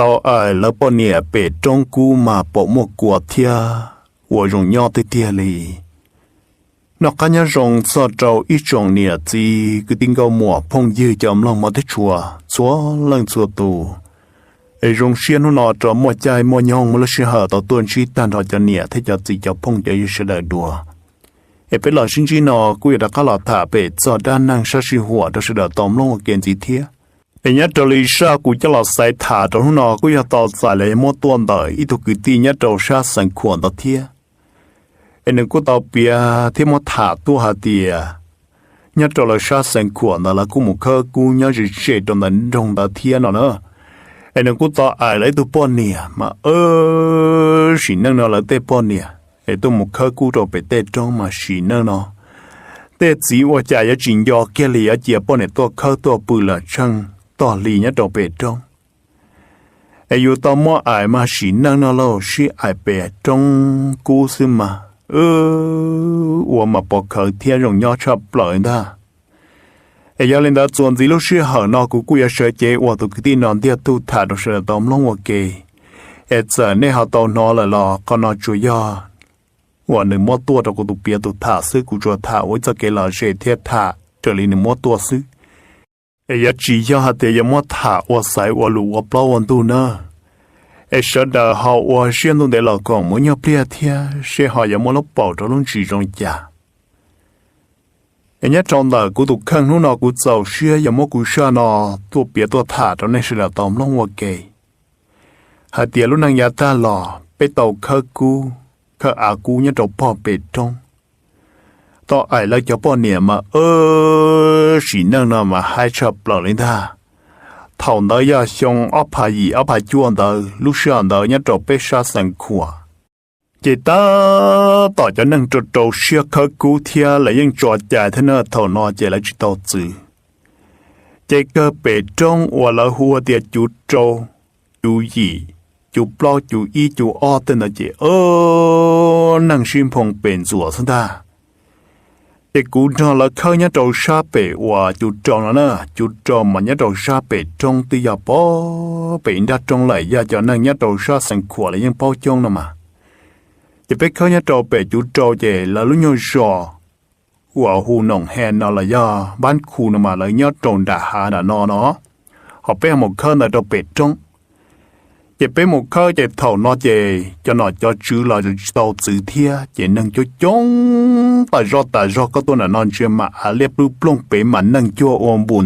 tau aim lawv poj niam pem roob kub mas pom muaj kua thiab ua zoo nyob tiag tiag li. Noj qab nyob zoo txog rau ib tsoom niam txiv kwv tij nkauj muam phooj ywg cov mloog hmov thiab tshua txhua leej txhua tus. Es zoo siab hnub no rau muaj caij muaj nyoog muaj lub sij hawm tau tuaj ntsib tag nrho cov niam thiab cov txiv cov phooj cov ywg sawv daws dua. Es peb los sib ntsib no kuj yuav rov qab los tham pem txog dab neeg sab sij huam rau sawv daws tau mloog ua ke ntxiv thiab. Es nyob rau li zaj kuv coj los xaiv tham rau hnub no kuj yog tau txais los yog muab tuaj ntawm ib tug kwv tij nyob rau sab Xeev Khuam ntawd thiab. Es nws kuj tau piav thiab muab tham tuaj hais tias nyob rau lawv sab Xeev Khuam ntawd lawv kuj mus khawb kub nyob ze ze rau ntawm nroog ntawd thiab no na. Es nws kuj tau aim lawv ib tug poj niam mas sim neej no lawv tej poj niam es tuaj mus khawb kub rau pem tej roob mas sim neej no tej txiv ua cas yuav tsis nco kiag li yuav cia poj niam tuaj khawb tuaj pw los tsheej tog hli nyob rau pem roob. Es yus tau muab aim mas sim neej no lauj sib aim pem roob kub xwb mas ua mas pov khawv thiab zoo nyob tshaj plaws ntag. Es yog li ntawd txuas ntxiv lub sij hawm no kuv kuj yuav sawv cev ua tus kwv tij no ntiag tug tham rau sawv daws tau mloog ua ke. Es txawm nej ho tau hnov lawm los qhov no tsuas yog uas nws muab tuaj rau kuv tus piav tus tham xwb, kuv tsuas tham ua ib txoj kev lom zem thiab tham raws li nws muab tuaj xwb. Es yuav tsis yog hais tias yuav muab tham ua xaiv ua lus ua plaub ua ntug na. Es sawv daws ho ua siab ntuj ntev los koom mus nyuag pliag thiab seb ho yuav muaj lub paum rau lub ntsis zoo cas. Es nyob rau ntawm kuv tus kheej hnub no kuv txaus siab yuav muab kuv zaj no tuaj piav tuaj tham rau nej sawv daws tau mloog ua ke. Hais tias lub neej yav tag los peb tau khawb kub, khawb av kub nyob rau pog pem roob. Tau aim lawv cov poj niam mas sim neej no mas haib tshaj plaws li ntag. Thaum ntawd yog xyoo ob phav yim ob phav cuaj ntawd lub sij hawm ntawd nyob rau peb sab Xeev Khuam ces tab tom cov neeg rau rau siab khawb kub thiab lawv yeej tso cai thiab na. Thaum no ces lawv tsis tau txwv. Ces kawg pem roob uas lawv hu tias cuv rau, cuv yim, cuv plaub, cuv ib, cuv ob tej ntawd ces neeg sib nphoo pem ntxuas xwb ntag. Ces kuv nrog lawv khawb nyob rau sab pem uas cuv rau no na, cuv rau mas nyob rau sab pem roob twb yog pem ib nrab roob lawm, yog cov neeg nyob rau sab Xeev Khuam lawv yeej paub coob no mas. Ces peb khawb nyob rau pem cuv rau ces lawv lub nyuag zos uas hu Noom He no los yog Npab Khu no mas lawv nyob rau nram hav nram no no, ho peb ho mus khawb ntawd rau pem roob. Ces peb mus khawb ces thaum no ces cov nom cov tswv los tsis tau txwv thiab ces neeg coob coob tas zog tas zog, koj tuaj nram no ntsia mas av liab plub ploog, pem mas neeg cuag ua npus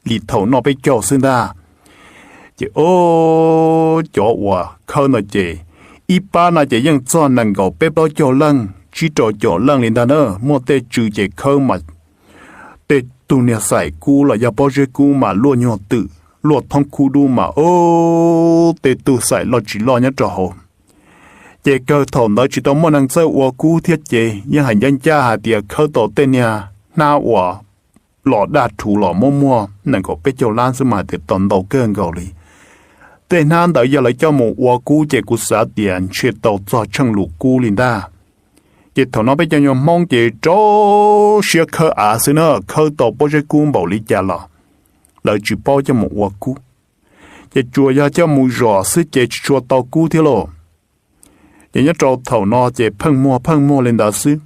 li thaum noj peb caug xwb ntag. Ces o, cov uas khawb no ces ib pab no ces yeej txog nees nkaum peb plaub caug leej tsib rau caum leej li ntag na. Muaj tej tswv ces khawb mas tej tug niag xaim kub los yog pob zeb kub mas luaj nyuag twm luaj thoob khub dub mas o, tej tug xaim loj tsis loj nyob rau hauv. Ces kawg thaum ntawd tsis tau muaj neeg txawj ua kub thiab ces yeej hais ncaj ncaj hais tias khawb tau tej niag hnab uas los daj rhuv los muaj muaj nees nkaum peb caug lab xwb mas hais tias tau ntau kawg nkaus li. Tej hnab ntawd yog lawv coj mus ua kub ces kuv xav tias ntshe tau txog tsheej lus kub li ntag. Ces thaum no peb cov nyuag Hmoob ces rau siab khawb av xwb na, khawb tau pob zeb kub npaum li cas los lawv tsis paub coj mus ua kub, ces tsuas yog coj mus zom xwb ces tsis tshua tau kub thiab lauj. Ces nyob rau thaum no ces pheej muag pheej muag li ntawd xwb.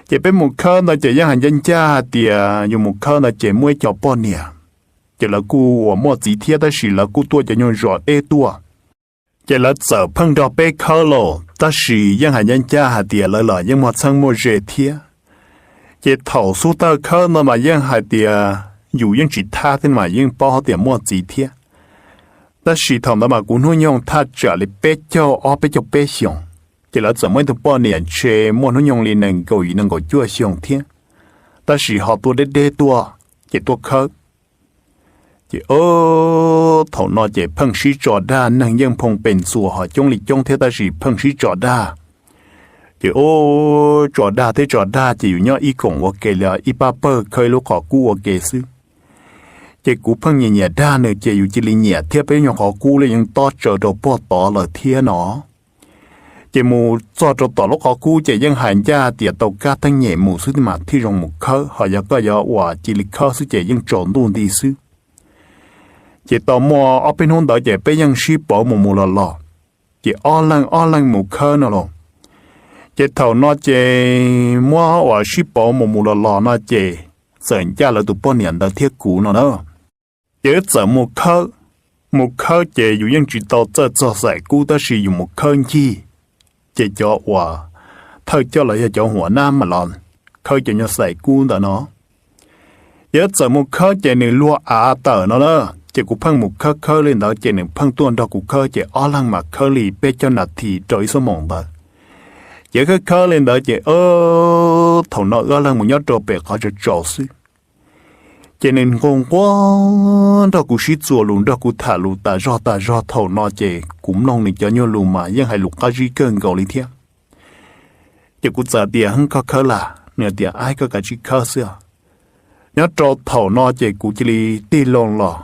Ces peb mus khawb ntawd ces yeej hais ncaj ncaj hais tias yus mus khawb ntawd ces muaj ib co poj niam, ces lawv kuj uas muaj txiv thiab tab sis lawv kuj tuaj cov nyuag zos deb tuaj. Ces lawv txawm pheej nrog peb khawb lauj, tab sis yeej hais ncaj ncaj hais tias lawv los yeej muaj txheeb muaj ze thiab. Ces thaum xub thawj khawb ntawd mas yeej hais tias yus yeej tsis thab thiab mas yeej paub hais tias muaj txiv thiab. Tab sis thaum ntawd mas kuv hnub nyoog thaj tsam li peb caug ob peb caug peb xyoos, ces lawv txawm muaj ib tug poj niam ntshe muaj hnub nyoog li nees nkaum yim nees nkaum cuaj xyoo thiab, tab sis ho tuaj deb deb tuaj, ces tuaj khawb. Ces o, thaum no ces pheej sib tso dag, neeg yeej nphoo pes ntxuas ho coob li coob thiab tab sis pheej sib tso dag. Ces o, tso dag thiab tso dag ces yus nyob ib koom ua ke li ib pab pawg khawb ib lub qhov kub ua ke xwb. Ces kuv pheej nyiam nyiam dag nws ces yus cia li nyiam thiab, peb nyuag qhov kub li yeej tob tsaws rau pog tod lawm thiab no. Ces mus txog rau tom lub qhov kub ces yeej hais ncaj tias tau kab teeb nyem mus xwb mas thiaj zoo mus khawb, ho yog koj yuav uas cia li khawb xwb ces yeej tsaus ntuj nti xwb. Ces tau muaj ob peb hnub ntawd ces peb yeej sib pauv mus mus los los, ces ob leeg ob leeg mus khawb no los. Ces thaum no ces muab uas sib pauv mus mus los los no ces txawm ncaj lawv tus poj niam ntawd thiab kuv no na. Ces wb txawm mus khawb, mus khawb ces yus yeej tsis tau txawj txog xaim kub tab sis yus mus khawb ncig, ces cov uas thawj coj los yog cov huam nab mam los khawb cov nyuag xaim kub ntawd no. Ces wb txawm mus khawb ces nws luag av tawm no na, ces kuv pheej mus khawb khawb li ntawd ces nws pheej tuaj nrog kuv khawb ces ob leeg mam khawb li peb caug nas this rau ib xuab moos ntawd. Ces khawb khawb li ntawd ces thaum no wb ob leeg mus nyob rau pem qhov tsaus tsaus xwb. Ces nws nquag nquag nrog kuv sib txuas lus nrog kuv tham lus tas zog tas zog thaum no ces kuv mloog nws cov nyuag lus mas yeej hais lus qab zib kawg nkaus li thiab. Ces kuv txawm tias, Hwb, koj khawb las? Nws tias, Aib, koj kav tsij khawb xwb. Nyob rau thaum no ces kuv cia li tig loo los,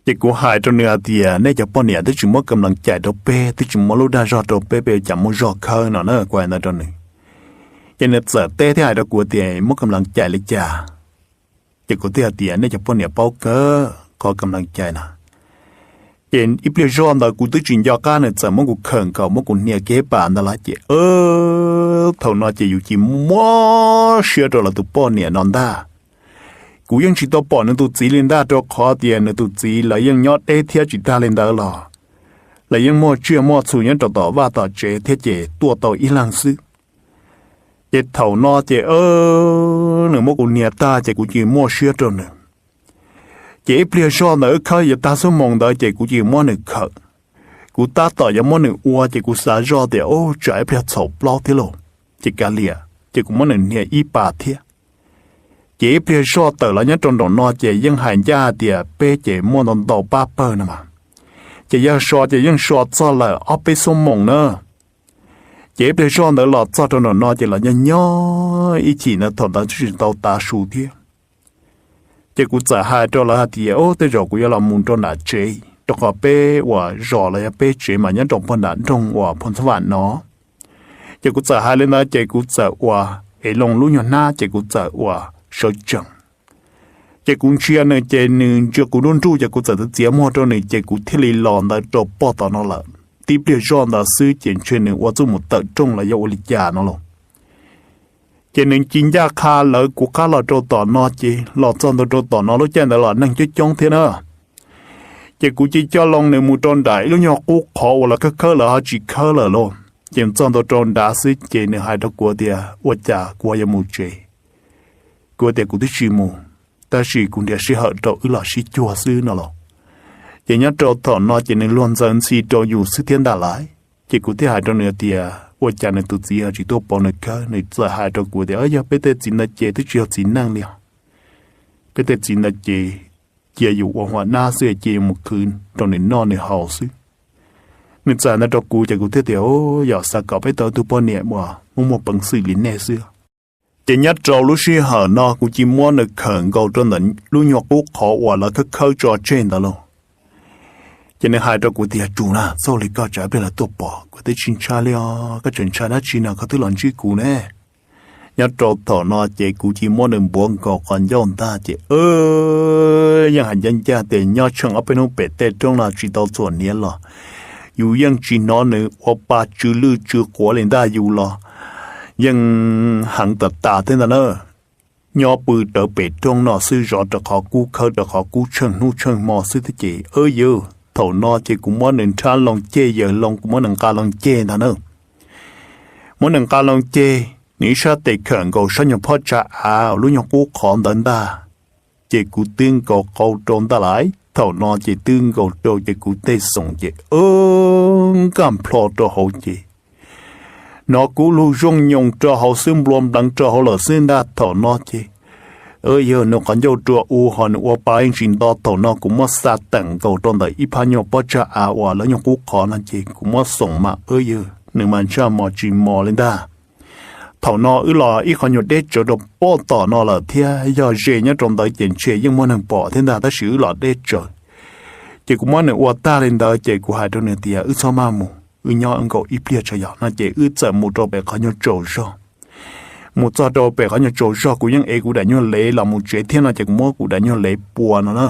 ces kuv hais rau nws hais tias, Nej cov poj niam twb tsis muab kam lees cais rau peb, twb tsis muab lub dag zog rau peb, peb ua cas muaj zog khawb no na, kuv hais ntawd rau nws. Ces nws txawm teb thiab hais rau kuv tias, Muab kam lees cais li cas? Ces kuv thiaj hais tias, Nej cov poj niam paub kawg qhov kam lees cais na. Ces ib pliag zoj ntawd kuv twb tsis nco qab nws txawm muab kuv khawm nkaus muab kuv hnia kev pas ntawd lawm ces thaum no ces yus cia li muab siab rau lawv tus poj niam no ntag. Kuv yeej tsis tau pom nws tus txiv li ntag rau qhov tias nws tus txiv lawv yeej nyob deb thiab tsis tag li ntawd los lawv yeej muaj tsiaj muaj txhu nyob rau tom vaj tom tsev thiab ces tuaj tau ib leeg xwb. Ces thaum no ces nws muab kuv hnia tag ces kuv cia li muab siab rau nws. Ces ib pliag zoj ntawd wb khawb yuav tag xuab moos ntawd ces kuv cia li muab nws khawm. Kuv tab tom yuav muab nws ua ces kuv xav zoj tias, Ub, tsam ib pliag txhaum plaub thiab lauj. Ces kav liam ces kuv muab nws hnia ib pas thiab. Ces ib pliag zoj tawm los nyob rau nraum no ces yeej hais ncaj tias peb ces muaj ntau ntau pab pawg no mas, ces yog so ces yeej so txog lawm ob peb xuab moos na. Ces ib pliag zoj ntawd los txog rau nraum no ces los nyob nyob ib chim ntawd thaum ntawd twb tsis tau tav su thiab. Ces kuv txawm hais rau lawv hais tias, Ub, tej zaum kuv yuav los mus rau nram tsev, rau qhov peb uas zos los yog peb tsev mas nyob rau pog nram nroog uas Phoo Txhab Vam no. Ces kuv txawm hais li ntawd ces kuv txawm uas ev loo lub nyuag hnab ces kuv txawm uas sawv tsees. Ces kuv ntsia nws ces nws ntsia kuv nruj nruj ces kuv txawm txiav muag rau nws ces kuv thiaj li los ntawd rau pog tom no lawm. Tib pliag zoj ntawd xwb ces ntshe nws ua txuj mus tawm rooj los yog ua li cas no los. Ces nws ci ncaj qha lawv kuv qab los rau tom no ces los txog ntawd rau tom no lub caij ntawd los neeg coob coob thiab na. Ces kuv cia li coj loo nws mus rau nram ib lub nyuag qub qhov uas lawv khawb khawb lawv ho tsis khawb lawm lauj. Ces txog ntawd rau nrad xwb ces nws hais rau kuv tias, Ua cas kuv yuav mus tsev? Kuv tias, Kuv twb tsis mus, tab sis kuv nrhiav sij hawm rau wb los sib cuag xwb no los. Ces nyob rau thaum no ces nws luag ntxaws ntxhi rau yus xwb thiab ntag lauj. Ces kuv thiaj hais rau nws tias, Ua cas nws tus txiv ho tsis tuaj pauv nws khawb? Nws txawm hais rau kuv tias, Yog peb tej txiv ntawd ces twb tsis yog txiv neej li os. Peb tej txiv ntawd ces cia yus ua huam nab xwb, cia yus mus khwv rau nws noj nws haus xwb. Nws txawm ntawd rau kuv ces kuv thiaj tias, Yog xav kom peb tau tus poj niam uas muaj muaj peev xwm li nej xwb. Ces nyob rau lub sij hawm no kuv cia li muab nws khawm nkaus rau ntawm lub nyuag qub qhov uas lawv khawb khawb tso tseg ntawd lauj. Ces nws hais rau kuv tias, Tsum na, txaus li koj tsam ib pliag lawv tuaj pom, kuv twb tsis ntshai li os, koj tseem ntshai dab tsi no, koj twb los ntsib kuv ne. Nyob rau thaum no ces kuv cia li muab nws npuav nkaus qhov ncauj ntag ces yeej hais ncaj ncaj tias nyob tsheej ob peb hnub pem tej roob no tsis tau txhuam hniav los yus yeej tsis hnov nws ua pa tsw lwj tsw quav li ntag, yus los yeej heev tas tas thiab ntag na. Nyob pw rawv pem roob no xwb zov rau qhov kub khawb rau qhov kub tsheej hnub tsheej hmo xwb thiab ces yog thaum no ces kuv muab nws nrhab loo ceg yaws loo, kuv muab nws nqa loo ceg ntag na. Muab nws nqa loo ceg, nws ib sab tes khawm nkaus sab nyuag phab tsa av lub nyuag qub qhov ntawd ntag. Ces kuv twb nkaus qau rau ntag lauj, thaum no ces twb nkaus rau ces kuv tej xoom ces nkaj nplho rau hauv ces hnov kub lug zooj nyoos rau hauv xwb, nplua npleev rau hauv lawm xwb ntag thaum no ces. Yog nws qhov ncauj rua u ho nws ua pa yeej tsis nto, thaum no kuv muab xa teem nkaus rau ntawm ib phab nyuag pob tsag av uas lawv nyuag qub qhov no ces kuv muab xoom mas yog nws mas ntsaj mos tsis mos li ntag. Thaum no wb los ib qhov nyuag deb tsawv rau pob tom no lawm thiab, yog ze nyob rau ntawd ces ntshe yeej muaj neeg pom thiab ntag, tab sis wb los deb tsawv. Ces kuv muab nws ua tag li ntawd ces kuv hais rau nws tias wb txhob maj mus, wb nyob nkaus ib pliag tso yog no ces wb txawm mus rau pem qhov nyuag tsaus zog. Mus txog rau pem qhov nyuag tsaus zog kuv yeej ev kuv daim nyuag lev los mus tsev thiab no ces kuv muab kuv daim nyuag lev pua no na.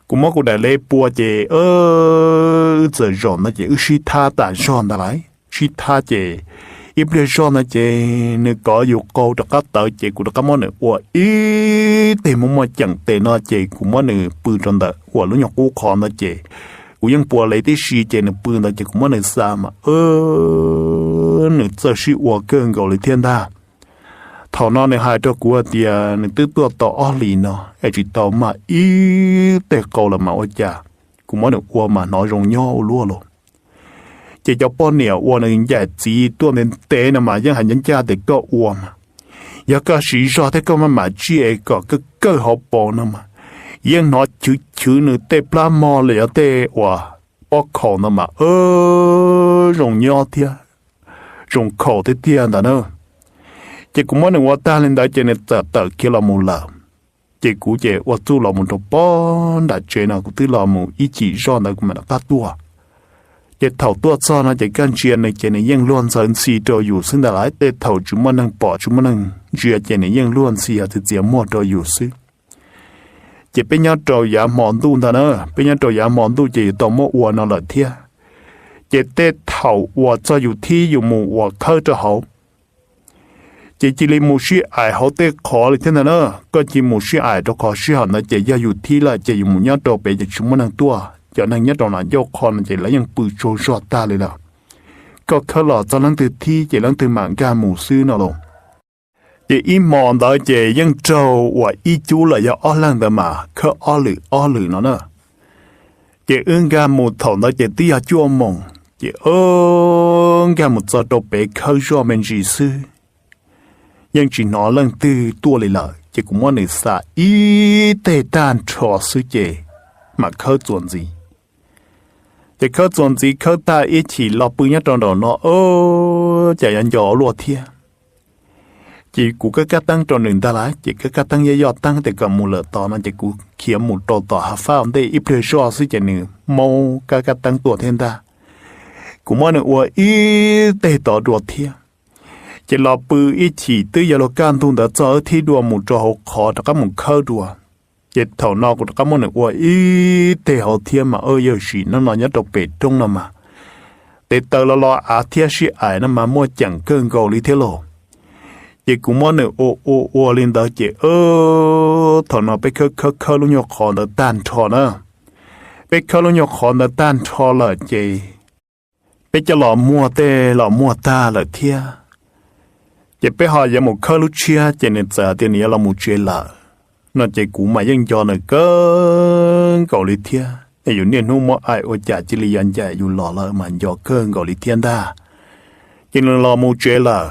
Kuv muab kuv daim lej pua ces wb txawm zaum ntawd ces wb sib thab tas zog ntawd lawm. Sib thab ces ib pliag zog ntawd ces nws kov yus qau rov qab tawv ces kuv rov qab muab nws ua ib teg muaj muaj ceem tes no ces kuv muab nws pw rau ntawm uas lub nyuag qub qhov ntawd ces kuv yeej pua lej tib si ces nws pw ntawd ces kuv muab nws xa mas nws txawj sib ua kawg nkaus li thiab ntag. Thaum no nws hais rau kuv hais tias nws twb tuaj tau ob hlis no es tsis tau mag ib teg qau los mas ua cas kuv muab nws ua mas hnov zoo nyob ua luaj los. Ces cov poj niam uas nws ncaim txiv tuaj ntev ntev no mas yeej hais ncaj ncaj tias koj ua mas yog koj siv zog thiab koj maj mam tsiaj es kom kawg kawg hauv paus no mas yeej hnov chwv chwv nws tej plab mog los yog tej uas pob khaum ntawd mas zoo nyob thiab zoo khaum tiag tiag ntawd na. Ces kuv muab nws ua tag li ntawd ces nws txawm tawm khiav los mus lawm. Ces kuv ces ua txuj los mus rau pog nram tsev no kuv twb los mus ib chim zoj ntawd kuv mam rov qab tuaj. Ces thaum tuaj txog no ces koj ntsia nws ces nws yeej luag ntxhawv ntxhi rau yus xwb ntag lawm, tej thaum tsis muaj neeg pom tsis muaj neeg ntsia ces nws yeej luag ntxhi txiav txiav muag rau yus xwb. Ces peb nyob rau yav hmo ntuj ntag na, peb nyob rau yav hmo ntuj ces yus tau muab ua no lawm thiab. Ces tej thaum uas txog yus thib yus mus uas khawb rau hauv ces cia li mus sib aim hauv tej qhov li thiab ntag na. Koj cia li mus sib aim rau qhov sij hawm ntawd ces yog yus thib lawm ces yus mus nyob rau pem ces tsis muaj neeg tuaj, cov neeg nyob rau nram ncauj qho no ces lawv yeej pw tsaug zog tag li lawm. Koj khawb los txog leej twg thib ces leej twg mam nkag mus xwb no los. Ces ib hmo ntawd ces yeej raug uas ib cub los yog ob leeg ntawd mas khawb ob lwm ob lwm no na. Ces wb nkag mus thaum ntawd ces twb yog cuaj moos ces nkag mus txog rau pem khawb zoj me ntsis xwb, yeej tsis hnov leej twg tuaj li lawm ces kuv muab nws xa ib teg tag nrho xwb ces mam khawb txuas ntxiv. Ces khawb txuas ntxiv khawb tag ib chim los pw nyob rau nraum no, cas yuav nco luaj thiab. Ces kuv kab kab teeb rau nws ntag lawm ces kab kab teeb yoj yoj teeb tias kom mus lawm tod no ces kuv khiav mus rau tom hav fab ua ntej ib pliag zoj xwb ces nws maub kab kab teeb tuaj thiab ntag. Kuv muab nws ua ib teg tod dua thiab. Ces los pw ib chim twb yog luag kaj ntug ntawd txog wb thib dua mus rau hauv qhov rov qab mus khawb dua. Ces thaum no kuv rov qab muab nws ua ib teg hauv thiab mas yawg sim no no nyob rau pem roob no mas tes taw los los av thiab sib aim no mas muaj ceem kawg nkaus li thiab lauj. Ces kuv muab nws ua ua ua li ntawd ces thaum no peb khawb khawb khawb lub nyuag qhov ntawd tag nrho na. Peb khawb lub nyuag qhov ntawd tag nrho lawm ces peb coj los muag tej los muag tag lawm thiab. Ces peb ho yuav mus khawb lub tshiab ces nws txawm tias nws yuav los mus tsev lawm no ces kuv mas yeej nco nws kawg nkaus li thiab, yus niaj hnub muab aim ua cas cia li yuav ncaim yus los lawm mas nco kawg nkaus li thiab ntag. Ces nws los mus tsev lawm.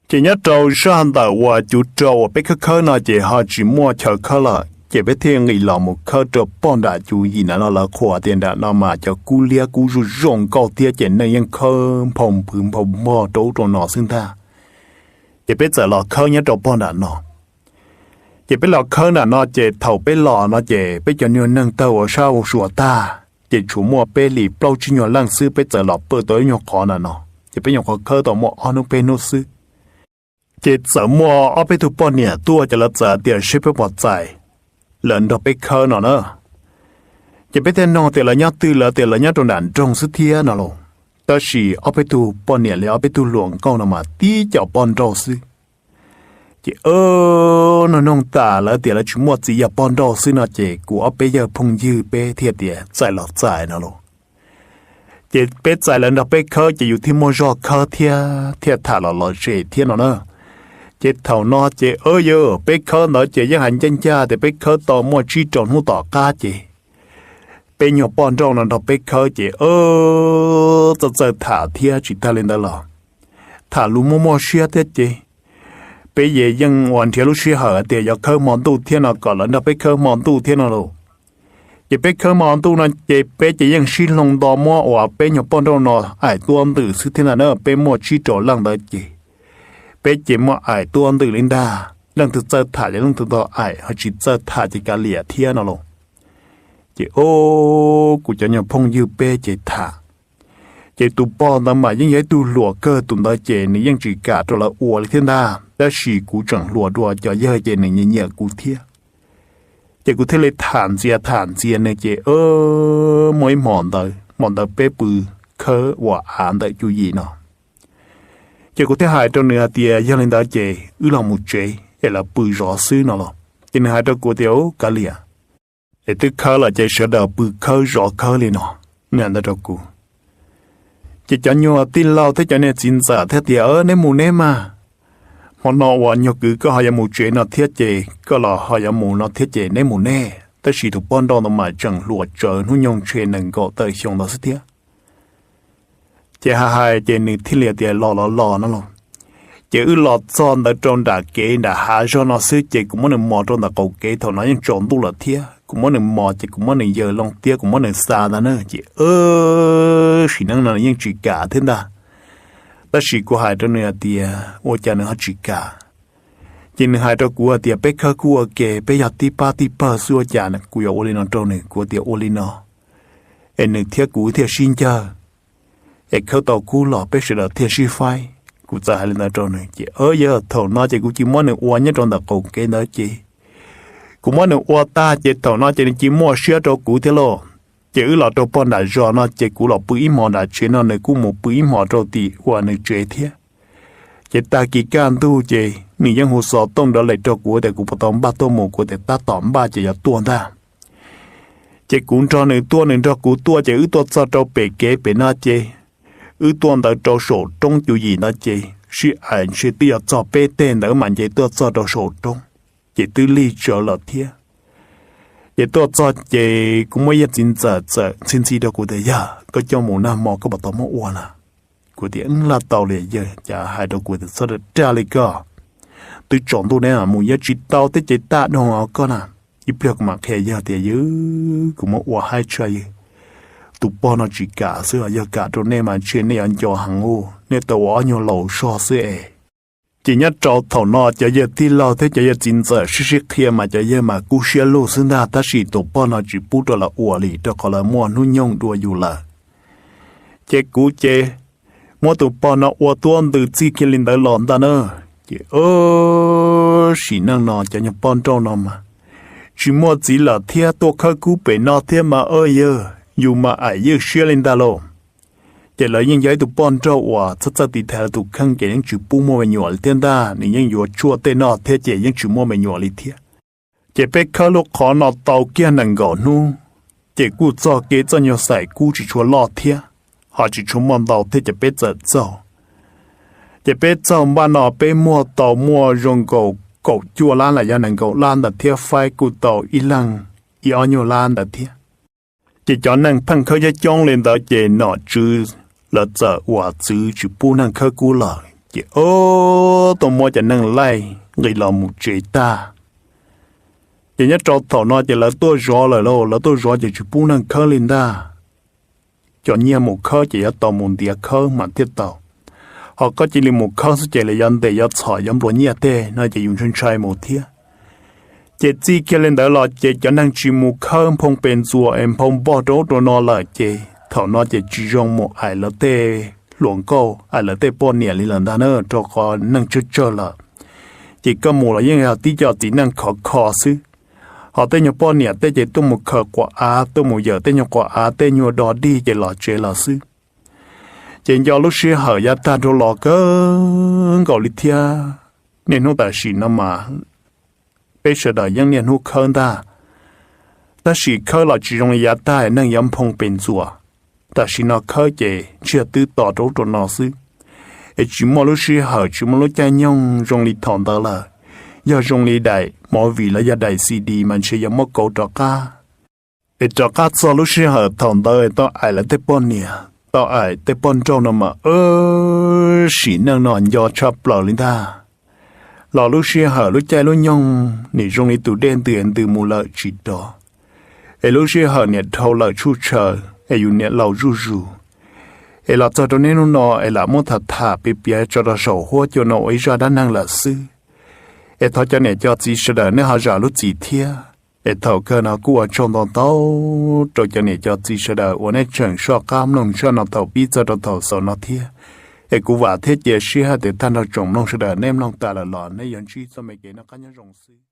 Ces nyob rau zaj ntawm uas cuv rau uas peb khawb khawb no ces ho tsis muaj chaw khawb lawm ces peb thiaj nqis los mus khawb rau pog nram cuv yim nram no, lawv qhuas tias nram no mas cov kub liab kub zuj zog nkauj thiab ces neeg yeej khawb nphau npwv nphau npog rau ub rau no xwb ntag. Ces peb txawm los khawb nyob rau pog nram no. Ces peb los khawb nram no ces thaum peb los no ces peb cov nyuag neeg tawg ua sab ua sua tag ces tshuav muaj peb li plaub tsib nyuag leej xwb, peb txawm los pw tau ib nyuag qhov nram no. Ces peb nyuam qhuav khawb tau muaj ob hnub peb hnub xwb ces txawm muaj ob peb tug poj niam tuaj ces lawv txawm tias seb peb puas txais lawv nrog peb khawb no na. Ces peb thiaj nug tias lawv nyob twg, lawv tias lawv nyob rau nram nroog xwb thiab no los. Tab sis ob peb tug poj niam li ob peb tug hluas nkauj no mas tib co poj nrauj xwb. Ces nug nug tas lawv tias lawv tsis muaj txiv, yog poj nrauj xwb no ces kuv ob peb yawg phooj ywg peb thiaj tias txais los txais no los. Ces peb txais lawv nrog peb khawb ces yus thiaj muaj zog khawb thiab thiaj tham los lom zem thiab no na. Ces thaum no ces yog peb khawb ntawd ces yeej hais ncaj ncaj tias peb khawb tau muaj tsib rau hnub tom qab ces peb nyuag poj nrauj no nrog peb khawb ces txawj txawj tham thiab tsis tag li ntawd los tham lus muaj muaj siab thiab ces peb yeej ua nrhiav lub sij hawm tias yuav khawb hmo ntuj thiab no kom lawv nrog peb khawb hmo ntuj thiab no los. Ces peb khawb hmo ntuj no ces peb ces yeej sib hloov nto muab uas peb nyuag poj nrauj no aim tuab ntwm xwb thiab ntag na, peb muaj tsib rau leej ntawd ces peb ces muaj aim tuab ntwm li ntag, leej twg txawj tham ces leej twg tau aim, ho tsis txawj tham ces kav liam thiab no los. Ces o, kuv cov nyuag phooj ywg peb ces tham. Ces tus pog ntawd mas yeej yog ib tug hluas kawg, tus ntawd ces nws yeej tsis kam rau lawv ua li thiab ntag, tab sis kuv tseem hluas dua cov yawg ces nws nyiam nyiam kuv thiab. Ces kuv thiaj li tham ntxias tham ntxias nws ces muaj ib hmos ntawd, hmo ntawd peb pw khawb ua av ntawm cuj yim no. Ces kuv thiaj hais rau nws hais tias yog li ntawd ces wb los mus tsev es lawv pw zov xwb no los. Ces nws hais rau kuv tias, Ub, kav liam, es twb khawb los ces sawv daws pw khawb zov khawb li no, nws hais ntawd rau kuv. Ces cov nyuag tij laug thiab cov niag txiv ntxawm thiaj tias, Neb mus neb mas, hmo no uas nyuag kwv koj ho yuav mus tsev no thiab ces koj los ho yuav mus no thiab ces neb mus neb, tab sis tus poj nrauj ntawd mas tseem hluas tsawv, hnub nyoog ntshe nees nkaum tawm xyoo ntawd xwb thiab. Ces hais hais ces nws thiaj li tias los los los no los. Ces wb los txog ntawd rau nram kev nram hav zog no xwb ces kuv muab nws mos rau ntawm qaum kev, thaum no yeej tsaus ntuj lawm thiab, kuv muab nws mos ces kuv muab nws yaws loo tiab kuv muab nws xa ntag na ces sim neej no yeej tsis kam thiab ntag. Tab sis kuv hais rau nws hais tias ua cas nws ho tsis kam. Ces nws hais rau kuv hais tias peb khawb kuj ua ke, peb yog tib pab tib pawg xwb ua cas kuv yuav ua li no rau nws. Kuv tias ua li no es nws thiab kuv thiaj sib ncawg, es khawb tau kub los peb sawv daws thiaj sib faib. Kuv txawm hais li ntawd rau nws ces yog thaum no ces kuv cia muab nws ua nyob rau ntawm qaum kev ntawd ces kuv muab nws ua tag ces thaum no ces nws cia muaj siab rau kuv thiab lauj. Ces wb los rau pog nram zos no ces kuv los pw ib hmos nram tsev no nws kuj mus pw ib hmos rau tim uas nws tsev thiab. Ces tag kis kaj ntug ces nws yeej hu xov tooj ntawd lem rau kuv tias kuv puas tau npaj tuaj mus, kuv tias tab tom npaj ces yuav tuaj ntag. Ces kuv nrog nws tuaj nws nrog kuv tuaj ces wb tuaj txog rau pem kev pem no ces wb tuaj ntawd rau saum roob cuj yim ntawd ces sib aim ntshe twb yuav txog peb teg ntawd mas nce tuaj txog rau saum roob, ces twb lig tsawv lawm thiab. Ces tuaj txog ces kuv muaj ib yam txiv ntxawm txawm ntxhi ntxhi rau kuv tias yog koj coj mus nag hmo koj puas tau muab ua na. Kuv tias laj tau li yawg, cas hais rau kuv tias txhob dag li koj, twb tsaus ntuj ne mus yuav tsis tau thiab ces tag doo koj na, ib pliag kuv mam qhia yawg tias yog kuv muab ua haib tshaj yawg. Tus pog no tsis kam xwb, yog kam rau nej mas ntshe nej yuav nco heev ua, nej tau ua ob nyuag laus zog xwb es. Ces nyob rau thaum no cov yawg tij laug thiab cov yawg txiv ntxawm sib sib qhia mas cov yawg mas kub siab lug xwb ntag, tab sis tus pog no tsis pub rau lawv ua li rau qhov lawv muaj hnub nyoog dua yus lawm. Ces kuv ces muab tus pog no ua tuab ntws txij kiag li ntawd los ntag na. Ces sim neej no cov nyuag poj nrauj no mas tsis muaj txiv lawm thiab, tuaj khawb kub pem no thiab mas yawg, yus mas aim ywj siab li ntag lauj. Ces lawv yeej yog ib tug poj nrauj uas txawj txawj tiv thaiv lawv tus kheej ces yeej tsis pub muaj me nyuam li thiab ntag, nws yeej yuav tshuaj tej no thiab ces yeej tsis muaj me nyuam li thiab. Ces peb khawb lub qhov no tau kiag nees nkaum hnub, ces kuj txog kev txoj nyuag xaim kub tsis tshua loj thiab, ho tsis tshua muaj ntau thiab ces peb txawm txaug. Ces peb txaug npaj no peb muag tau muaj zoo nkaus kaum cuaj lab los yog nees nkaum lab ntawd thiab, faib kuj tau ib leeg ib ob nyuag lab ntawd thiab. Ces cov neeg pheej khawb coob coob li ntawd ces nom tswv lawv txawm uas txwv tsis pub neeg khawb kub lawm ces tuaj muab cov neeg laij nqis los mus tsev tag. Ces nyob rau thaum no ces lawv tuaj zov lawm lauj, lawv tuaj zov ces tsis pub neeg khawb li ntag. Cov nyiaj mus khawb ces yuav tau mus ntiav khawb mas thiaj tau, ho koj cia li mus khawb xwb ces lawv yuav ntes yuav txhom yuav nplua nyiaj tej no ces yus ntshai ntshai mus thiab. Ces txij kiag li ntawd los ces cov neeg tsis mus khawb nphoo pes ntxuas es nphoo npog rau ub rau no lawm ces thaum no ces tsis zoo mus aim lawv tej hluas nkauj aim lawv tej poj niam li lawm ntag na, rau qhov neeg tsawg tsawg lawm. Ces koj mus los yeej yog tib co txiv neej khov kho xwb, ho tej nyuag poj niam tej ces tuaj mus khaws quav av tuaj mus yawm tej nyuag quav av tej nyuag do dig ces los tsev los xwb. Ces nco lub sij hawm yav tag dhau los kawg nkaus li thiab. Niaj hnub tam sim no mas peb sawv daws yeej niaj hnub khawb ntag, tab sis khawb los tsis zoo li yav tag neeg yuav nphoo pes ntxuas. Tam sim no khawb ces ntsiag twb to rau ub rau no xwb, es tsis muaj lub sij hawm tsis muaj lub caij nyoog zoo li thaum ntawd lawm. Yog zoo li daim movie los yog daim C D mas ntshe yuav muab kauv rov qab, es rov qab txog lub sij hawm thaum ntawd tau aim lawv tej poj niam tau aim tej poj nrauj no mas sim neej no nco tshaj plaws li ntag. Los lub sij hawm lub caij lub nyoog nim zoo li tus dej ntws ntws mus lawm tsis rov, es lub sij hawm niam dhau lawm tshuj tshaws es yus niam laus zuj zus, es los txog rau niaj hnub no es lam muab tham tham piav piav tso rau saum huab cua no ua ib zaj dab neeg lawm xwb. Es thov cov niam cov txiv sawv daws nej ho zam lub txim thiab. Es thaum kawg no kuj ua tsaug ntau ntau rau cov niam cov txiv sawv daws uas nej tseem soj qab mloog zaj no thaum pib txog rau thaum xaus no thiab. Es kuv vam thiab cia siab hais tias tag nrho tsoom mloog sawv daws nej mloog tas lawm los nej yuav ntsib txoj me kev noj qab nyob zoo xwb.